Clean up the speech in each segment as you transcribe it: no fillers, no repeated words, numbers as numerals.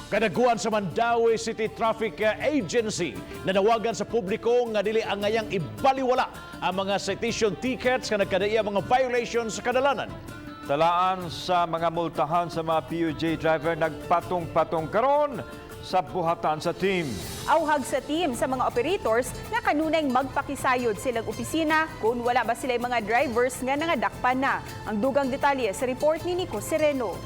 Kadaguan sa Mandaue City Traffic Agency nanawagan sa publiko nga dili angayang ibaliwala ang mga citation tickets nga nagkadaiya mga violations sa kadalanan. Talaan sa mga multahan sa mga PUJ driver nagpatong-patong karon sa buhatan sa team. Auhag sa team sa mga operators nga kanunay magpakisayod silang opisina kung wala ba sila mga drivers nga nangadakpan na. Ang dugang detalye sa report ni Nico Sereno.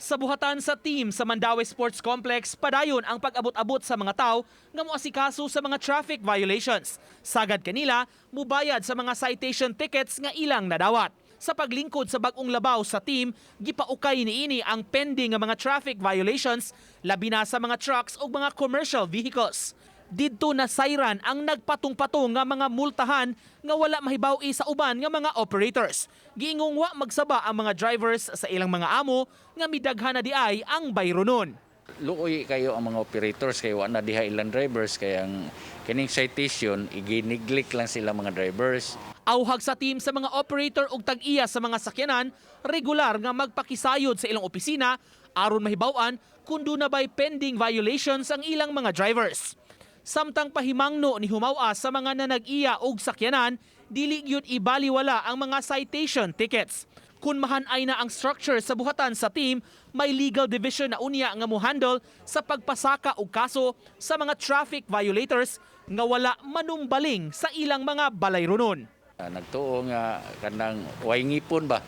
Sa buhatan sa team sa Mandaue Sports Complex, padayon ang pag-abot-abot sa mga tao nga moasikaso sa mga traffic violations. Sagad kanila, mubayad sa mga citation tickets nga ilang nadawat. Sa paglingkod sa bag-ong labaw sa team, gipaukay niini ang pending nga mga traffic violations, labi na sa mga trucks ug mga commercial vehicles. Didto na sayran ang nagpatong-patong nga mga multahan nga wala mahibaw-i sa uban nga mga operators. Giingong wa magsaba ang mga drivers sa ilang mga amo nga midaghan na diay ang bayronon. Luoy kayo ang mga operators kay wa na diha ilang drivers, kay ang kining citation iginiglik lang sila mga drivers. Auhag sa team sa mga operator ug tag-iya sa mga sakyanan, regular nga magpakisayod sa ilang opisina aron mahibaw-an kung duna ba'y pending violations ang ilang mga drivers. Samtang pahimangno ni Humawa sa mga nanag-iya og sakyanan, dili gyud ibaliwala ang mga citation tickets. Kung mahanay na ang structure sa buhatan sa team, may legal division na unya nga mo-handle sa pagpasaka og kaso sa mga traffic violators nga wala manumbaling sa ilang mga balayronon. Nagtuo nga kanang way ngipon ba.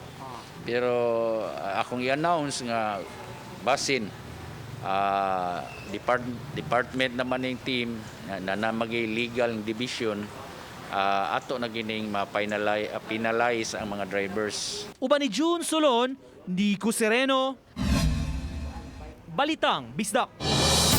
Pero akong i-announce nga basin department naman ning team na, na magay legal division, ato na gining ma-finalize penalize ang mga drivers. Uban ni June Solon, Nico Sereno, Balitang Bisdak.